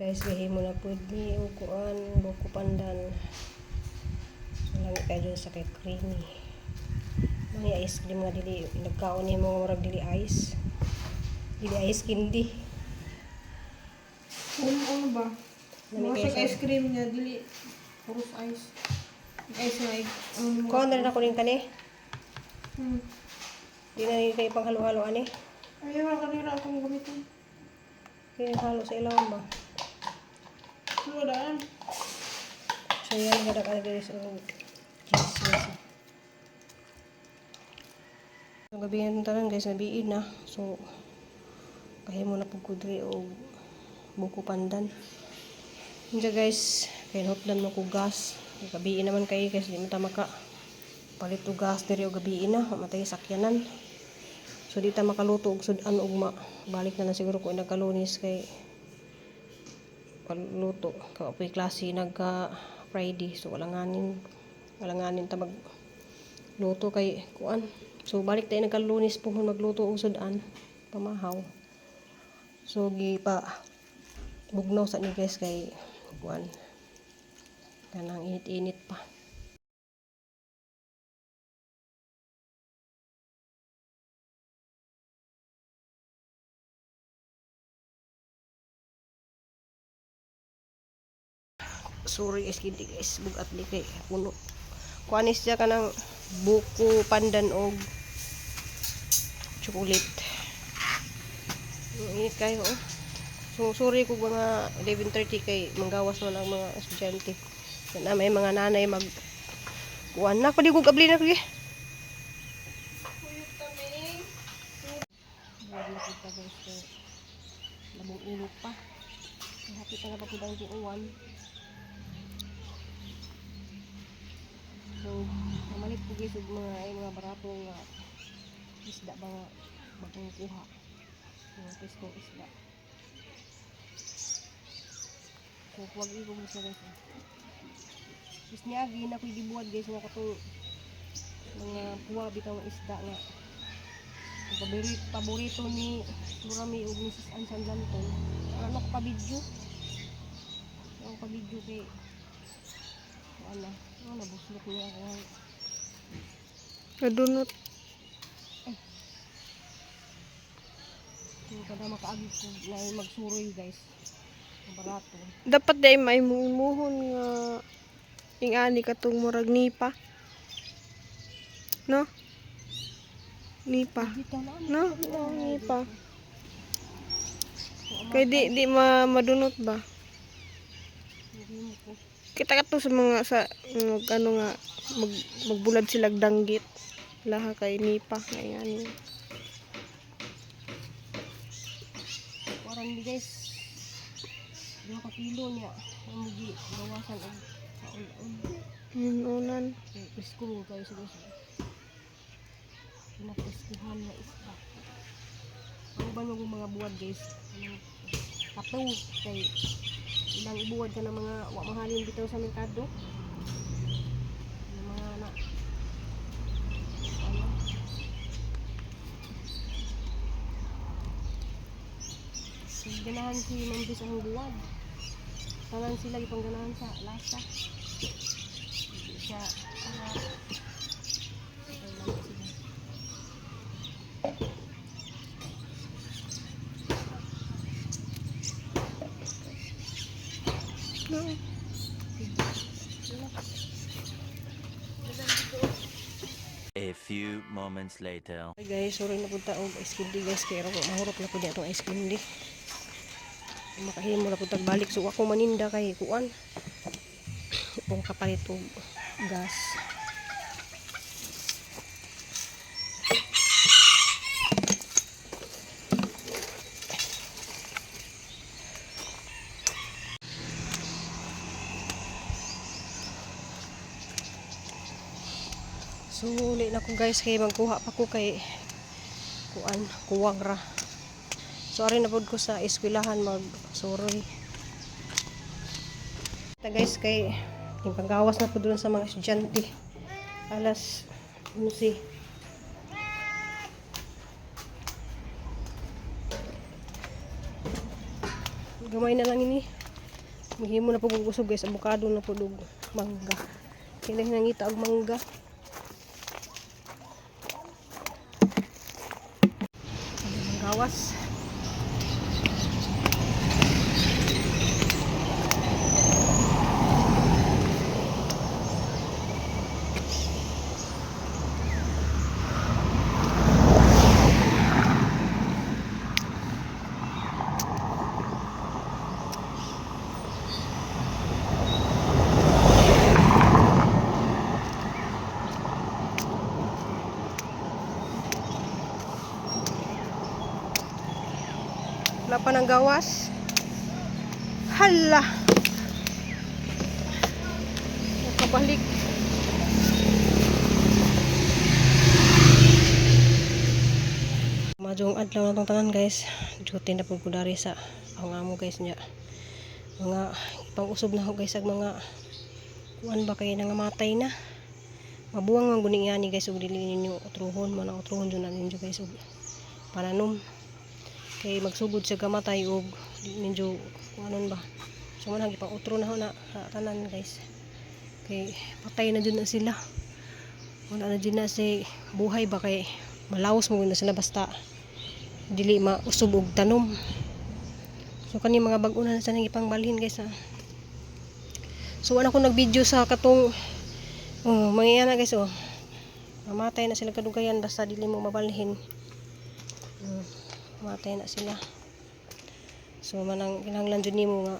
Guys, gahimo na pud ni og kuan, buko pandan. So lami kayo dun sa kay creamy. Mga ice cream nga dili nagkaon nimo nga murag dili ice. Dili ice candy. Ano, ano ba? Lami Mga kayo siyang sa ice cream niya, dili puros ice. Ice nga, ano. Kuan na rin ako rin kani. Di na rin kayo pang halo-halo ani. Ayaw, wala kanila akong gamitin. Kaya halo sa ilawom ba? Ano daan? So yan gada ka guys og cheese guys. So gabi na tanan guys, nabiin na. So kahimo na pud ko diri og buko pandan. Unsa guys, kay hotdan mo ko gas. Gabi naman kay guys, di man ta maka palit og gas diri og gabi na, matay sakyanan. So di ta makaluto og sud-an ugma. Balik na lang siguro ko nagkalunis kay paluto. Kapoy klase nagka Friday, so alanganin ta mag luto kay kuan. So balik tayo nagkalunis pohon magluto og sud-an pamahaw. So gi pa bugnaw sa ni guys kay kuan, kanang init-init pa. Sorry guys, kindi guys, bugat ni kay puno. Kuan is siya kanang buko pandan og chocolate. Ang init kayo oh. So sorry kung mga 11:30 kay manggawas man ang mga estudyante. Na may mga nanay mag kuan na pwede ko kabli na kuy. Buwag na pud ta guys kay labong init pa. Hapit na pa pud ang tiuwan. So, mamalit ko guys og mga ay mga barato nga isda ba nga bagong kuha. Mga preskong isda. So, huwag igong siya guys. Is niagi na ko'y gibuhat guys nga katong mga puwa bitaw nga isda nga ang paborito ni Murami ug Mrs. Ann San Lanton. Ano ko pa video? Ano pa video kay wala. Ano nabuslot niya ako. Nadunot. Kung kada makaagi ko na magsuroy guys. Ang barato. Dapat day may muhon nga ing-ani katong murag nipa. No? Nipa. Dito na. No? No, nipa. Kay di ma madunot ba? Hindi mo ko. Kita ka to sa mga sa mag, ano nga magbulad sila danggit. Laha kay nipa nga ing-ani. Waran di guys. 2 ka kilo niya. Ang mugi gawasan og kaul-ul. Unan. Kay presko mo guys guys. Pinapreskuhan na isda. Ang uban mo mga buwad guys. Anong kato kay ilang ibuwad ka ng mga wa mahalin bitaw sa merkado. Ng mga na ano. So, ganahan si Ma'am Bis ang buwad. Tanan sila ipangganahan sa lasa. Hindi siya ano, okay lang sila. No. Sila. A few moments later. Hi guys, sorry na punta og ice cream di guys kay ro mahurot na pud atong ice cream di. Makahimo na pud tag balik, so ako maninda kay kuan. Pong kapalit og gas. So uli na ko guys kay magkuha pa ko kay kuan, kuwang ra. So ari na pud ko sa eskwelahan magsuroy. Ta guys kay yung panggawas na pud dun sa mga estudyante. Alas 11. Gamay na lang ini. Mahimo na po kong usog, guys, avocado na po og mangga. Kaya nangita og mangga. Ano ang gawas? Wala pa ng gawas. Hala! Nakabalik. Maayong adlaw na tong tanan, guys. Duty na pud ko dari sa ang amo, guys, niya. Mga ipang-usob na ko, guys, ag mga kuan ba kay nangamatay na. Mabuwang man guning yani, guys, ug dili ninyo utruhon mo na utruhon jud na ninyo, guys, ug pananom kay magsugod siya kamatay og di ninyo kuanon ba. So man ipang utro na ho na sa tanan, guys, kay patay na jud na sila, wala na jud na si buhay ba, kay malaos mo na sila basta dili mausog og tanom. So kani mga bag-o na sa nang ipangbalhin, guys, ha. So wala ko nag-video sa katong, oh, mga na, guys, oh, mamatay na sila kadugayan basta dili mo mabalhin. Matay na sila. So manang kinahanglan jud nimo nga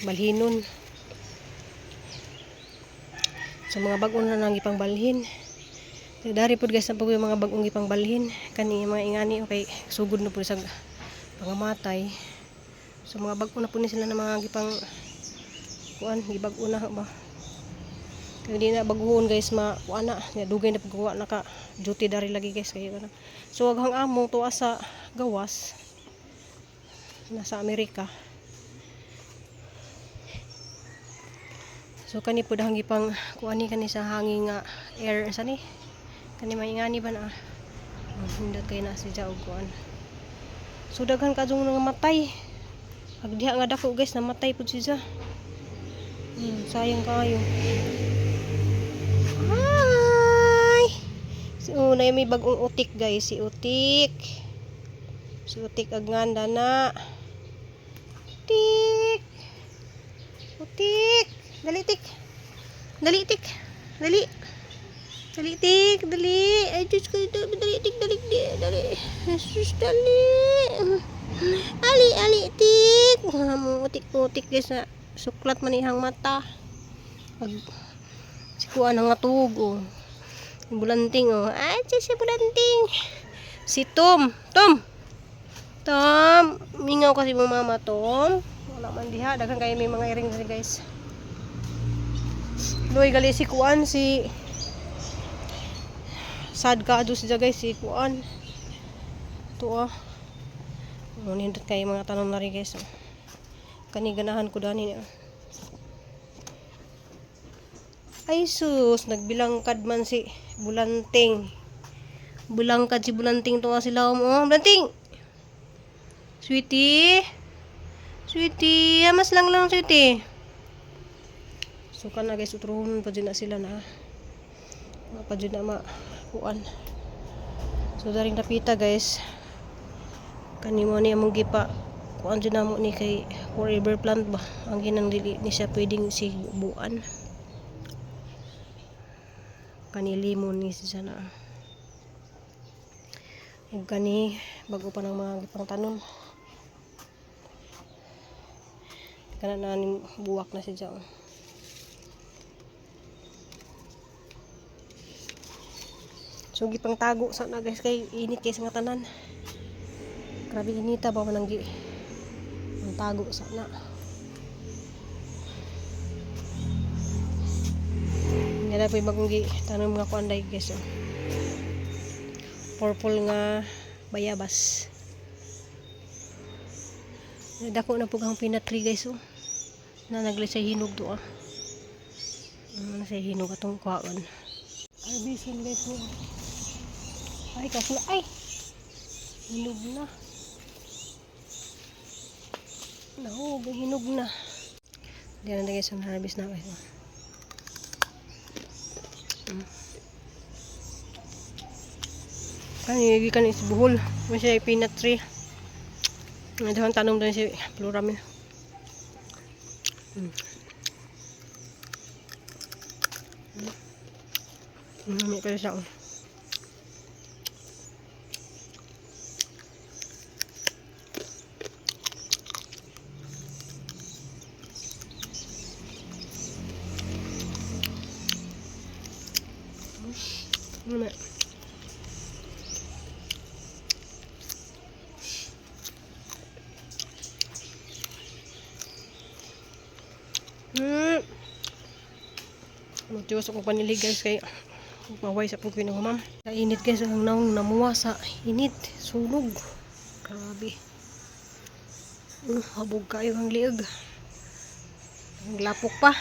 balhinon. So mga bag-o na nang ipangbalhin. Dari pud, guys, na pud yung mga bag-ong ipangbalhin kani mga ingani, okay, sugod na pud sa pangamatay. So mga bag-o na pud ni sila na mga gipang kuan, gibag-o na ba. Kaya di na baguhon, guys, ma kuan na, ya, dugay na pagkuha naka duty dari lagi, guys, kay wala. So aghang amo tuwa sa gawas, nasa Amerika. So kani pud ang gipang kuan ni kani sa hangin nga air sa ni. Kani may ingani ba na? Oh, hindot kay na si og kuan. So daghan kadtong nga matay. Ag diha nga dako, guys, namatay pud siya. Sayang kayo. Hi! So, na may bagong utik, guys, si Utik. Si Utik agnganda na. Utik. Utik. Dali, tik. Dali, tik. Dali. Dali, tik. Dali. Ay, Diyos ko. Dali, tik. Dali, dali. Dali. Jesus, dali. Ali, ali, tik. Utik, utik, guys. Na. Suklat man ihang mata. Ag, si kuan nga tuog, oh. Bulanting, oh. Ay, si Bulanting. Si Tom. Tom. Tom. Mingaw kasi mo mama, Tom. Wala man diha. Daghan kayo may mga iring diri, guys. Luy gali si kuan si sad ka siya, guys, si kuan. Ito ah. Oh, nindot kayo mga tanom na rin, guys. Oh. Kani ganahan ko dani niya. Ay sus, nagbilangkad man si Bulanting. Bulangkad si Bulanting to sila, oh. Bulanting. Sweetie. Sweetie, mas lang lang, sweetie. So kana, guys, utruhon pa jud na sila na. Wa pa jud na ma kuan. So daring napita, guys. Kani mo ni among gipa kuan jud namo ni kay forever plant ba. Ang ginang dili ni siya pwedeng sibuan. Kani lemon ni siya na. Ug kani bago pa ng mga gipang tanom. Kana na ni buwak na siya. Oh. So gipang tago sa na, guys, kay init kay sa nga tanan. Grabe inita ba manang gi ang tago sa na. Nga na bagong gi tanom nga kuan day, guys. Oh. Purple nga bayabas. Dako na po ang peanut tree, guys, oh. Na nagli sa hinog do ah. Na sa hinog atong kuhaon. Ay bisin, guys, oh. Ay kaso ay. Hinog na. Nahog, hinog na. Diyan na guys ang harvest na guys. Kani gikan is buhol. Mo siya peanut tree. Nga dahon tanom doon si Flora mi. May kayo siya. Oh. Ano? Magtiwas ako panilig guys kay maway sa pugkoy ng ma'am. Kainit guys ang naong namuwa sa init, sunog. Grabe. Habog kayo ang lieg. Ang lapok pa.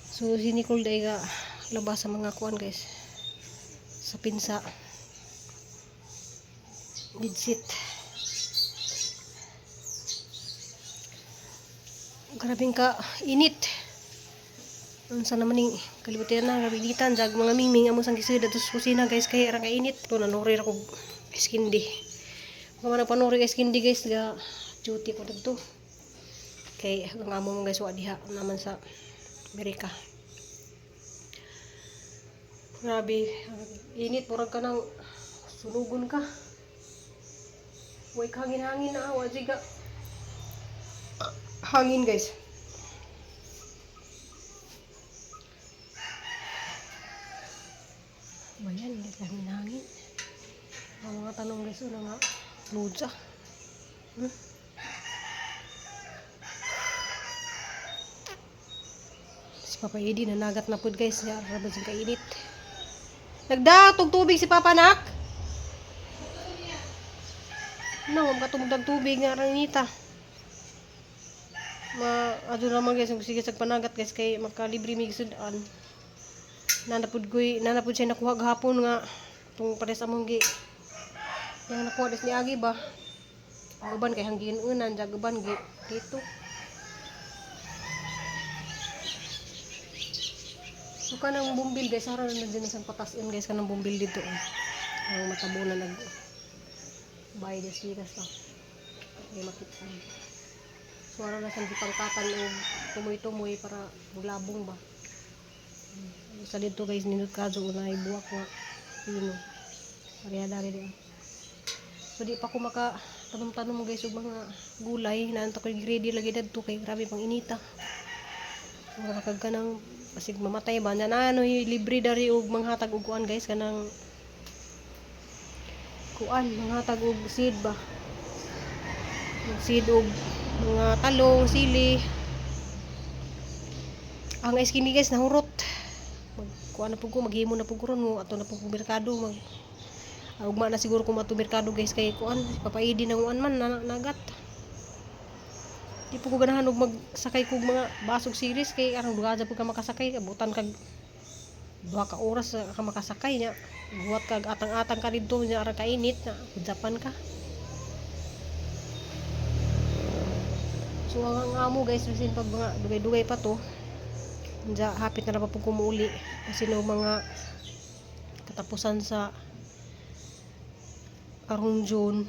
So si Nicole dahil ga labas sa mga kuan guys. Sa pinsa. Bidsit. Grabing ka init. Unsa naman ning kalibutan na gabilitan jag mga mingming amo sang gisud adto sa kusina guys kay ra kainit to nanuri ra kog ice candy. Kung man panuri ice candy guys ga duty ko didto. Kay ang amo mo guys wa diha naman sa Amerika. Grabe, ang init murag ka nang sunugon ka. Way hangin-hangin na wa ka hangin guys. Ba yan, hindi hangin-hangin. Ang mga tanong guys, una nga, luja. Si Papa Edi, nanagat na po guys. Ya, rabad siyang kainit. Nagdatog tubig si Papa nak. No, makatugdag tubig nga ranita. Ma adto naman guys, sige sa panagat guys kay makalibre mig sudan. Nanapud koy, nanapud siya nakuha gahapon nga tung pares among gi. Yang nakuha des ni Agi ba? Ang uban kay hangginunan, jag uban gi dito. So kanang bumbil guys, ara na din sa patasin guys kanang bumbil dito. Oh. Ang matabo na nag bay des gikas pa. Ay makita. So ara na sa gipangkatan og tumoy-tumoy para maglabong ba. Sa dito guys nindot kadto unay buwak nga pino. Pareha dari di. So di pa ko maka tanom-tanom guys og mga gulay naanto ko ready lagi dadto kay grabe pang inita. Mura kag kanang basig mamatay ba na ano libre dari og manghatag og kuan guys kanang kuan manghatag og seed ba. Og seed og mga talong, sili. Ang ice candy guys nahurot. Mag kuan na pud ko, maghimo na pud ko ron mo ato na pud ko merkado mag ugma na siguro ko mato merkado guys kay kuan si Papa Edi nang kuan man na, nagat. Di po ko ganahan og magsakay kog mga basog series kay aron duha pud ka makasakay abutan kag duha ka oras ka makasakay nya. Buhat kag atang-atang ka didto nya ara kainit na Japan ka. So ang amo guys bisin pag mga dugay-dugay pa to. Diya hapit na ra pa pud ko muuli kasi no mga katapusan sa karong June.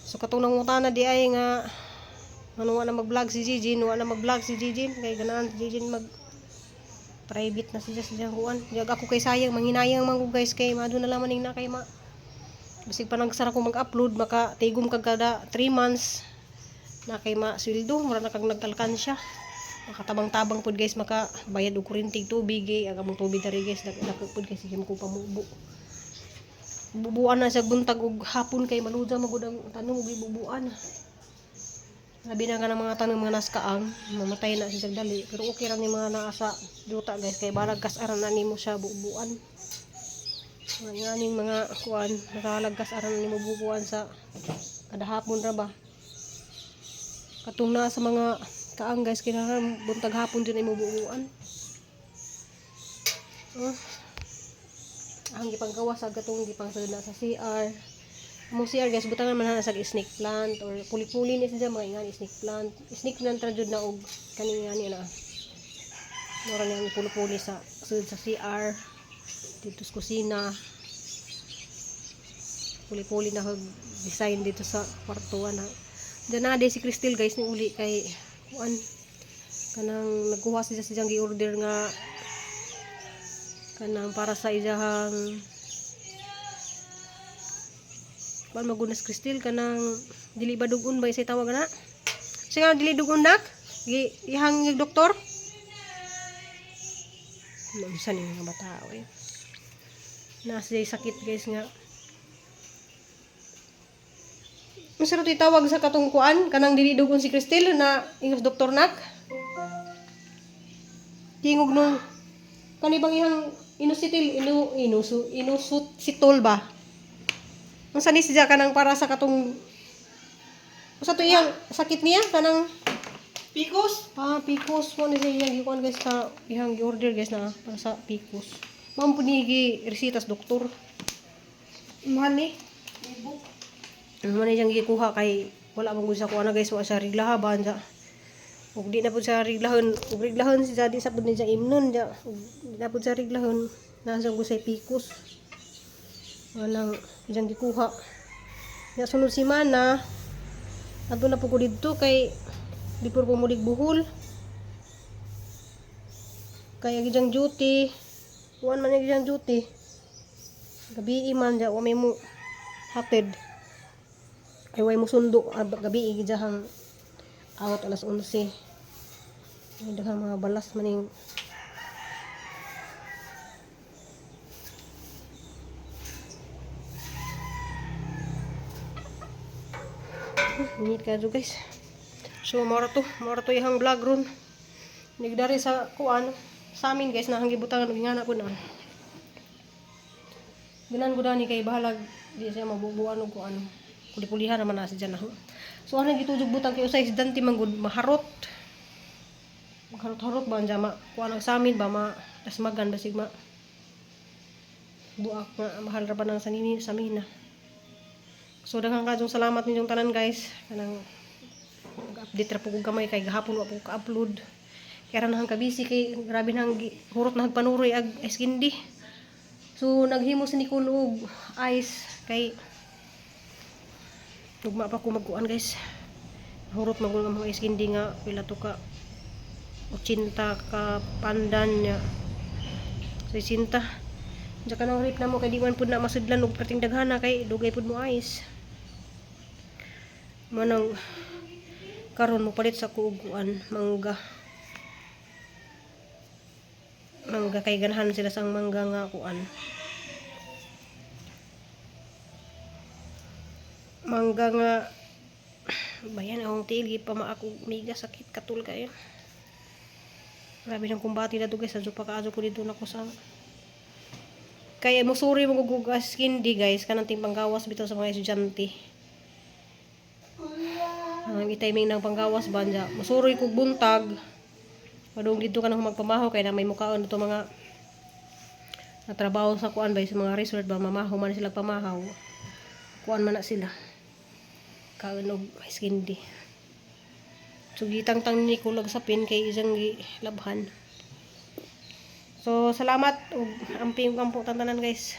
So katong nangutana di ay nga ano wa na mag-vlog si Gigi, wa na mag-vlog si Gigi kay ganahan si Gigi mag private na siya sa siyang kuan. Yag ako kay sayang manghinayang man ko guys kay mado na lamang ning na kay ma bisig pa nagsara ko mag-upload maka tigom kag kada 3 months na kay ma sweldo mura na kag nag-alkansya. Makatabang-tabang pud guys maka bayad og kuryente tubig eh. Ang among tubig diri guys dako pud guys sige mo ko pamubo. Bubuan na sa buntag og hapon kay maluja magud ang tanom og ibubuan. Labi na ka ng mga tanong mga naskaang, mamatay na siya dali. Pero okay ra ni mga naa sa yuta guys kay balag kas-aran na nimo siya bubuan. Mga nganing mga kuan, nakalagkas aran na nimo bubuan sa kada hapon ra ba. Katong naa sa mga kaang guys kinahanglan buntag hapon din imo bubuan. Ang gipanggawas sa katong gipangsulod na sa CR. Among CR guys, butangan man na sa snake plant or puli-puli ni siya mga ingani snake plant. Snake plant ra jud na og kaning ngani na. Mura niyang puli-puli sa sud sa CR dito sa kusina. Puli-puli na hog design dito sa kwarto na. Diyan na di si Crystal guys ni uli kay kuan kanang nagkuha siya sa siyang gi-order nga kanang para sa iyahang kuan magunas Crystal kanang dili ba dugon ba isay tawag na? Sige nga dili dugon nak? Gi ihang doktor? Unsa ni mga bata oy. Nasa sakit guys nga. Unsa ra to'y tawag sa katong kuan kanang dili dugon si Crystal na ingos doktor nak? Tingog nung kani bang ihang inusitil inu inusu inusut sitol ba? Unsa ni siya kanang para sa katong unsa to iyang sakit niya kanang Pikos? Ah, picos mo ni siya iyang gikuan guys sa iyang gi-order guys na para sa picos. Mao po ni gi resitas doktor. Mahal ni. Ano man iyang gikuha kay wala man gud sa kuan na guys, wa sa riglaha ba anja. Ug di na pud sa riglahon, ug riglahon siya di sa pud ni siya imnon ja. Ug di na pud sa riglahon nasa gud sa picos. Walang iyang gikuha. Ya sunod semana adto na pud ko didto kay before ko mulig buhol. Kay ang iyang duty, kuan man ang iyang duty. Gabi man ja wa may mo hatid. Ay way mo sundo ah, gabi gidjahang awat alas 11. Ay daghang mga balas maning init ka guys. So mora to ihang vlog ron. Nigdari sa kuan sa amin guys na hanggi butangan og ingana ko na. Ginan ko dani kay bahalag di siya mabubuan og kuan. Puli-pulihan naman na siya na. So ano gitudog butang kay usay si Dante man gud maharot. Magharot-harot ba ang jama? Kuan ang sa amin ba ma tasmagan basig ma buak nga mahal ra ba nang sanini sa mina. So daghang kajong salamat ninyong tanan guys. Kanang update ra po ko gamay kay gahapon wa po ko ka-upload. Kaya ra nahang kabisi kay grabe nang hurot na panuroy ag ice candy. So naghimo si Nicole og ice kay ugma pa ko magkuan guys. Hurot man gud ang mga ice candy nga pila to ka 80 ka pandan niya. 60. Diyan ka nang rip na mo kay di man pud na masudlan og perting daghana kay dugay pud mo ice. Manang karon mo palit sa kuuguan mangga. Mangga kay ganahan sila sa mangga nga kuan. Mangga nga bayan akong tiil gi pa maako miga sakit katul kayo. Grabe ng kumbati na to guys, adyo pa kaadyo ko dito nako sa kaya musuri mo gugas hindi guys kanang ting panggawas bitaw sa mga estudyante. Ang itiming ng panggawas banja. Musuroy kog buntag. Padung dito ka nang magpamaho kay na may mukaon to mga natrabaho sa kuan ba sa mga resort ba mamaho man sila pamahaw. Kuan man na sila. Kaon og ice candy. So gitangtang ni kulag sa pin kay isang labhan. So salamat ug amping ampo tantanan guys.